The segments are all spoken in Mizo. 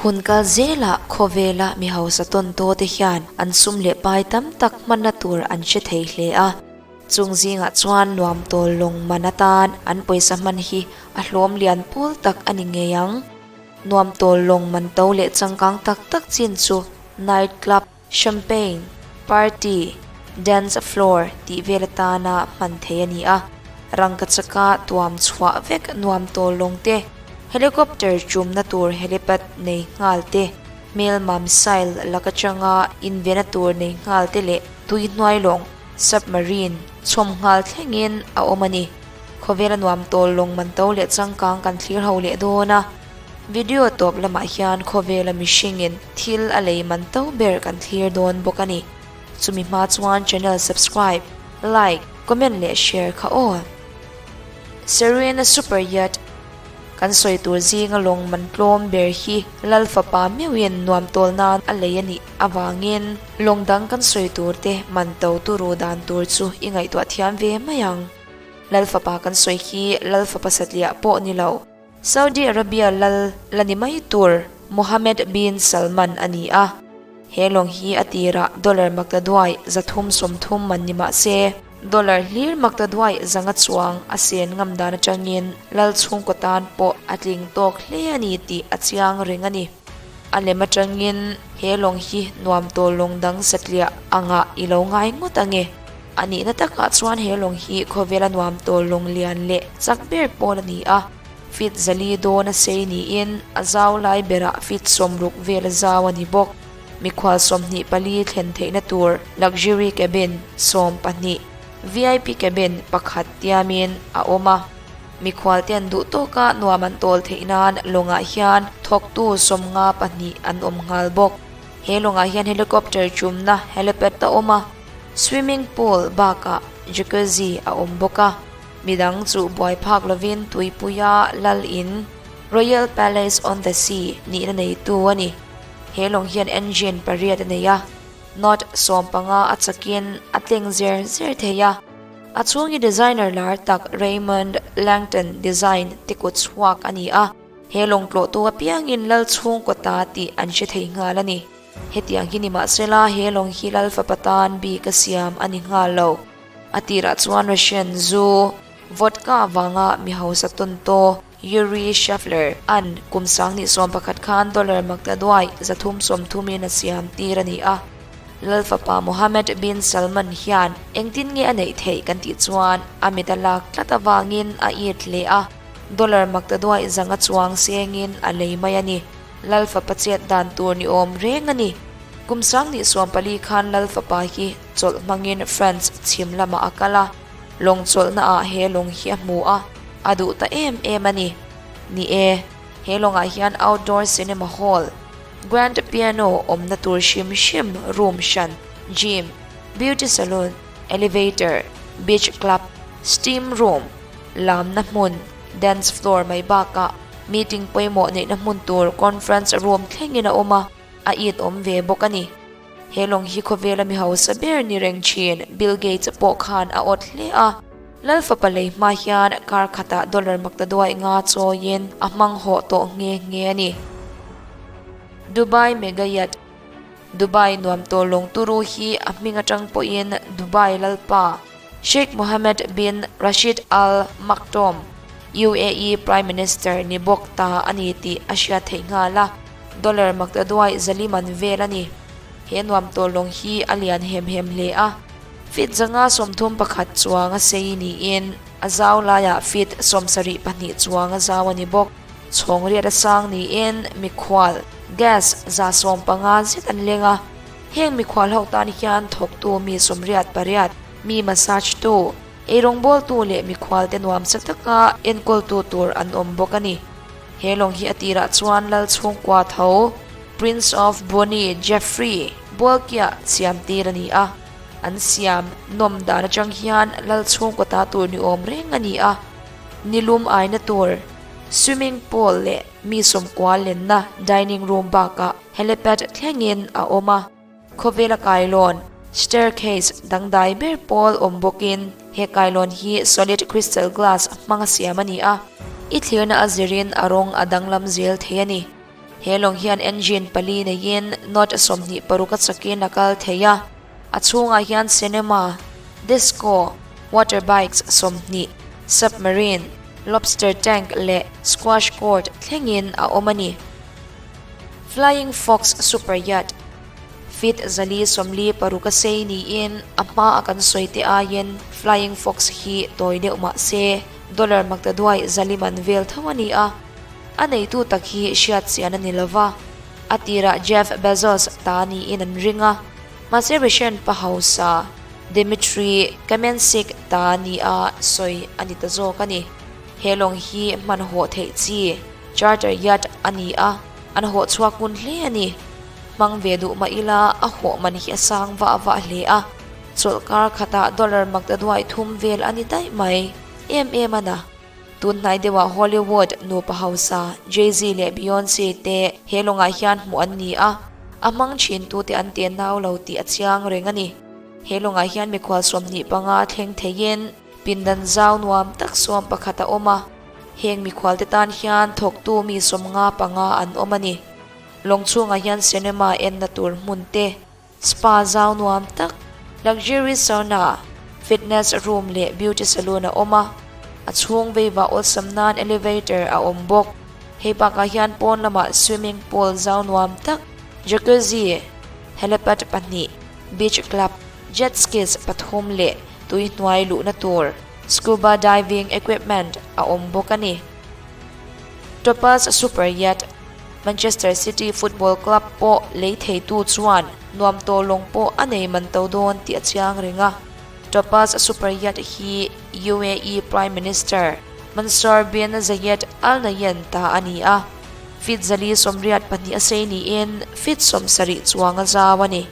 Hun kal zelah khawvela mi hausa tawn taw te hian an sum leh pai tam tak hmanna tur an hre thei hle a. Chung zingah chuan nuam tawl lawng man atan an pawisa hman hi a hlawm lian pawl tak a ni ngei ang. Nuam tawl lawng man to leh changkang tak tak chin chu night club, champagne, party, dance floor tih vel atana hman thei a ni a. Rangkachaka tuam chhuah vek nuam tawl lawng te, helicopter chumna tur helipad nei nghal te, hmelma missile lak atanga invena tur nei nghal te leh tui hnuai lawng, submarine, chhawm nghal thlengin a awm a ni. Khawvela nuam tawl lawng man to leh changkang kan thlir ho leh dawn a. Video tawp lamah hian khawvela mihringin thil a lei man to ber kan thlir dawn bawk a ni. Chumi hma chuan channel subscribe, like, comment leh share kha aw. Serena Super Yacht Kan sawi tur zinga lawng man tlawm ber hi Lal fapa meuhin nuam tawl nan a lei a nih avangin lawng dang kan sawi tur te man to turu dan tur chu i ngaihtuah thiam ve mai ang. Lal fapa kan sawi hi Lal fapa satliah pawh ni lo. Saudi Arabia lal la ni mai tur Mohammed bin Salman a ni a. He lawng hi a tirah dollar maktaduai 330 man ni mah se, Dollar hlir makta duai zanga chuang a sen ngam dan atangin lal chhungkaw tan pawh a tling tawk hle a ni tih a chiang reng a ni. A lem atangin he lawng hi nuam tawl lawng dang satliah angah i lo ngai ngawt ange. A nihna takah chuan he lawng hi khawvela nuam tawl lawng lian leh chak ber pawl a ni a, feet 400 dawn a sei niin a zau lai berah feet 60 vel a zau a ni bawk. Mikhual 24 thlen theihna tur Luxury Cabin 12, VIP Cabin pakhat tiamin a awm a. Mikhual ten duh tawka nuam an tawl theih nan lawngah hian thawktu 52 an awm nghal bawk. He lawngah hian helicopter chumna helipad a awm a, swimming pool bakah jacuzzi a awm bawk a. Midang chu buai phak lovin tuipuia lal in Royal Palace on the Sea nihna neitu a ni. He lawng hian engine pariat a nei a, knot 15 a chakin a tleng zer zer thei a. A chhung hi designer lar tak Raymond Langton design te kut chhuak a ni a, he lawng tlawhtu apiangin lal chhungkaw ta tih an hre thei nghal a ni. Hetiang hi nimahsela he lawng hi lal fapa tan bik a siam a ni nghal lo. A tirah chuan Russian zu, vodka avanga mi hausa tawn taw, Yuri Shefler an kum 2011 khan dollar makta duai 330 in a siam tir a ni a. Lal fapa Mohammed bin Salman hian engtin nge a neih theih kan tih chuan a mit a lak tlat avangin a it hle a, dollar makta duai 500 chuang sengin a lei mai a ni. Lal fapa chet dan tur ni awm reng a ni. Kum 2014 khan Lal fapa hi chawlh hmangin France chhim lamah a kal a. Lawng chawlhna ah he lawng hi a hmu a, a duh ta em em a ni. Ni e, he lawngah hian outdoor cinema hall, grand piano awmna tur hrim hrim room hran, gym, beauty salon, elevator, beach club, steam room, lamna hmun, dance floor mai bakah meeting pawimawh neihna hmun tur conference room thlengin a awm a. A it awm ve bawk a ni. He lawng hi khawvela mi hausa ber ni reng thin Bill Gates pawh khan a awt hle a. Lal fapa lei hma hian kar khatah dollar makta duai nga chawiin a hmang hawh tawh nghe nghe a ni. Dubai Mega Yacht Dubai nuam tawh lawng turu hi a hming atang pawhin Dubai Lalpa Sheikh Mohammed bin Rashid Al Maktoum, UAE Prime Minister ni bawk ta a ni tih a hriat theih nghal a. Dollar makta duai 400 man vel a ni. He nuam tawh lawng hi a lian hem hem hle a. Feet 531 chuang a sei niin a zau laiah feet 72 chuang a zau a ni bawk. Chhawng riat a sang niin mikhual, gas, 150 zet an leng a. Heng mikhual ho tan hian thawktu mi 88, mi massage tu, eirawngbawltu leh mikhual te nuamsa taka enkawltu tur an awm bawk a ni. He lawng hi a tirah chuan lal chhungkua tho Prince of Brunei Jefri Bolkiah siam tir a ni a. An siam nawm dan atang hian lal chhungkaw ta tur ni awm reng a ni a. Nilum aina tur, swimming pool leh mi sawmkua lenna dining room bakah helipad thlengin a awm a. Khawvela kailawn, staircase, dangdai ber pawl awm bawkin he kailawn hi solid crystal glass hmanga siam a ni a, i thlirna a zirin a rawng a danglam zel thei a ni. He lawng hian engine pali neiin knot 26 a chakin a kal thei a. A chhungah hian cinema, disco, water bikes 20, submarine, lobster tank leh squash court thlengin a awm a ni. Flying Fox Super Yacht, Feet 446 a sei niin a hma a kan sawi te aiin Flying Fox hi tawi deuh mah se dollar maktaduai 400 man vel tho a ni a. A neitu tak hi hriat chian a ni lova, a tirah Jeff Bezos ta niin an ring a, mahse Russian pa hausa Dmitry Kamensik ta nia sawi a ni ta zawk a ni. He lawng hi hman hawh theih chi charter yacht a ni a, an hawh chhuak ngun hle a ni. Hmang ve duh mah ila a hawh man hi a sang vah vah hle a, chawlhkar khatah dollar maktaduai thum vel a ni daih mai. Em em a na. Tun hnai deuhah Hollywood nupa hausa Jay-Z leh Beyonce te he lawngah hian hmuh an ni a, a hmang thintute an te nau lo tih a chiang reng a ni. He lawngah hian mikhual 25 thleng theiin pindan zau nuam tak 11 a awm a, heng mikhualte tan hian thawktu mi 55 an awm a ni. Lawng chhungah hian cinema enna tur hmun te, Spa zau nuam tak, luxury sauna, fitness room leh beauty salon a awm a, a chhung veivah awlsam nan elevator a awm bawk. Hei bakah hian pawn lamah swimming pool zau nuam tak, jacuzzi, helipad pahnih, beach club, jet skis pathum leh tui hnuai luhna tur scuba diving equipment a awm bawk a ni. Topaz Super Yacht. Manchester City Football Club pawh lei theitu chuan nuam tawh lawng pawh a nei man to dawn tih a chiang reng a. Topaz Super Yacht hi UAE Prime Minister Mansour bin Zayed Al Nahyan ta a ni a. Feet 482 a sei niin feet 70 chuang a zau a ni.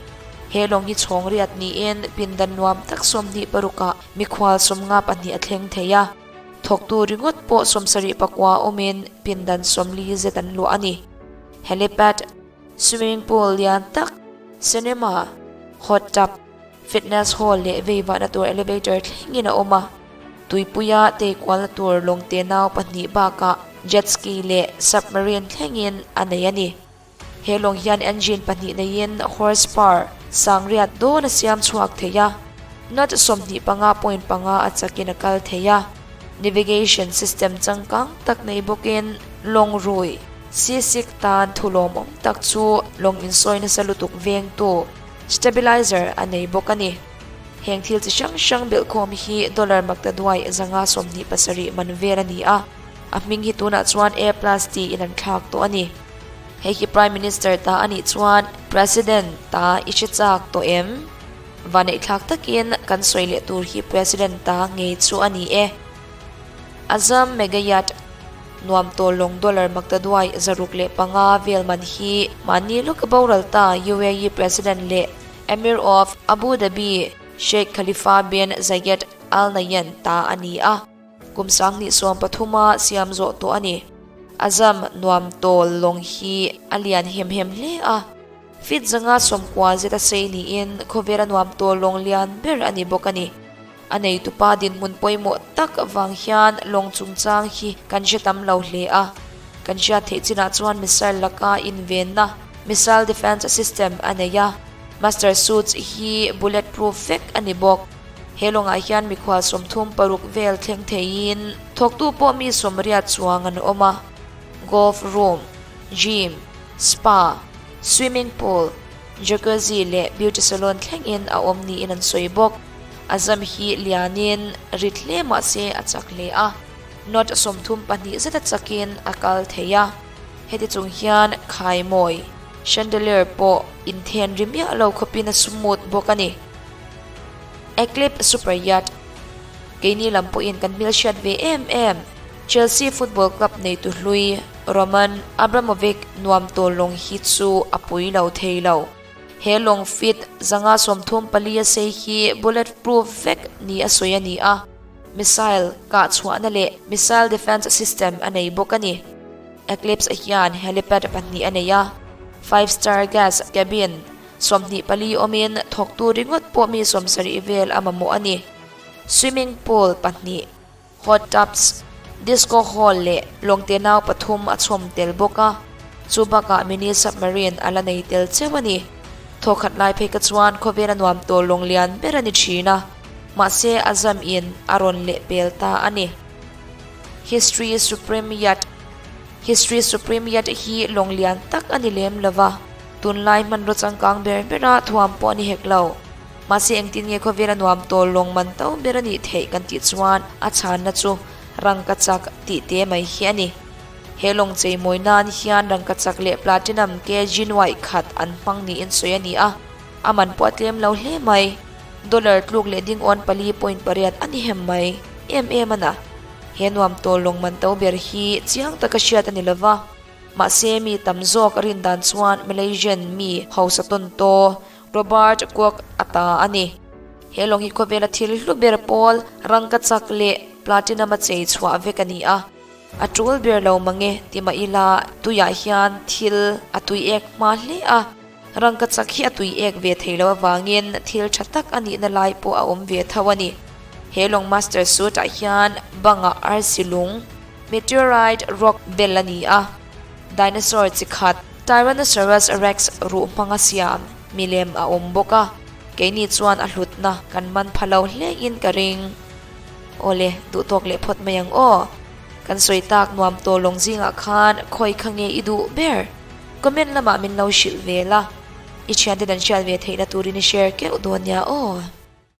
He lawng hi chhawng riat niin pindan nuam tak 26 ah mikhual 52 a thleng thei a. Thawktu ringawt pawh 74 awmin pindan 40 zet an luah a ni. Helipad, swimming pool lian tak, cinema, hot tub, fitness hall leh veivahna tur elevator thlengin a awm a. Tuipuia teikualna tur lawng te nau pahnih bakah jet ski leh submarine thlengin a nei a ni. He lawng hian engine pahnih neiin horsepower sangriat dawn a siam chhuak thei a, knot 25.5 a chakin a kal thei a. Navigation system changkang tak nei bawkin lawng rui, seasick tan thu lawmawm tak chu lawng insawi nasa lutuk vengtu, stabilizer, a nei bawk a ni. Heng thil chi hrang hrang belhkhawm hi dollar maktaduai 527 man vel a ni a. A hming hi tunah chuan A plus tiin an thlak tawh a ni. Hei hi Prime Minister ta a nih chuan President ta i hre chak tawh em? Vaneih thlak takin kan sawi leh tur hi President ta ngei chu a ni e. Azam Megayat nuam tawh lawng dollar maktaduai 605 vel man hi mahni lawka boral ta UAE President leh Emir of Abu Dhabi Sheikh Khalifa bin Zayed Al Nahyan ta a ni a. Kum 2013 a siam zawh tawh a ni. Azam nuam tawl lawng hi a lian hem hem hle a. Feet 190 zet a sei niin khawvela nuam tawl lawng lian ber a ni bawk a ni. A neitupa dinhmun pawimawh tak vang hian lawng chungchang hi kan hre tam lo hle a. Kan hriat theih chinah chuan missile laka invenna, missile defence system, a nei a. Master suits hi bullet proof vek a ni bawk. He lawngah hian mikhual 36 vel thleng theiin thawktu pawh mi 80 chuang an awm a. Golf room, gym, spa, swimming pool, jacuzzi leh beauty salon thlengin a awm niin an sawi bawk. A zam hi lianin rit hle mah se a chak hle a, knot 32 zeta chakin a kal thei a. Heti chung hian khaimawi, chandelier, pawh inthen ri miah lo khawpin a smooth bawk a ni. Eclipse Super Yacht, Keini lam pawhin kan hmelhriat ve em em Chelsea Football Club neitu hlui Roman Abramovich nuam tawl lawng hi chu a pui lo thei lo. He lawng feet 534 a sei hi bullet proof vek ni a sawi a ni a, missile kah chhuahna leh missile defence system a nei bawk a ni. Eclipse hian helipad pahnih a nei a, five star gas cabin 24 awmin thawktu ringawt pawh mi 70 vel a mamawh a ni. Swimming pool pahnih, hot tubs, disco hall leh lawng te nau pathum a chhawm tel bawk a. Chu bakah mini submarine a la nei tel cheu a ni. Thawkhat lai phei ka chuan khawvela nuam tawl lawng lian ber a ni thin a, mahse a zam in a rawn leh pel ta a ni. History Supreme Yacht History Supreme Yacht hi lawng lian tak a ni lem lo va, tunlai hmanraw changkang ber bera thuam pawh a ni hek lo. Mahse engtin nge khawvela nuam tawl lawng man to ber a nih theih kan tih chuan a chhanna chu rangkachak tih te mai hi a ni. He lawng cheimawi nan hian rangkachak leh platinum kg nuaih khat an hmang niin sawi a ni a, a man pawh a tlem lo hle mai. Dollar tluk leh dingawn 4.8 a ni hem mai em em a na. He nuam tawl lawng man to ber hi chiang taka hriat a ni lova, mahse mi tam zawk a rin dan chuan Malaysian mi hausa tawn taw Robert Kuok a ta a ni. He lawng hi khawvela thil hlu ber pawl rangkachak leh platinum a chei chhuah vek a ni a. A tul ber lo mange ti mah ila tuiah hian thil a tui ek hma hle a, rangkachak hi a tui ek ve thei lo avangin thil tha tak a nihna lai pawh a awm ve tho a ni. He lawng master suit ah hian bangah arsi lung, meteorite rock, bel a ni a, dinosaur chi khat Tyrannosaurus rex ruh hmanga siam milem a awm bawk a, keini chuan a hlutna kan man pha lo hlein ka ring. Awle, duh tawk leh phawt mai ang aw. Kan sawi tak nuam tawh lawng zingah khan khawi kha nge i duh ber? Comment lamah min lo hrilh ve la. I thiante dan hriat ve theihna turin i share keuh dawn nia aw.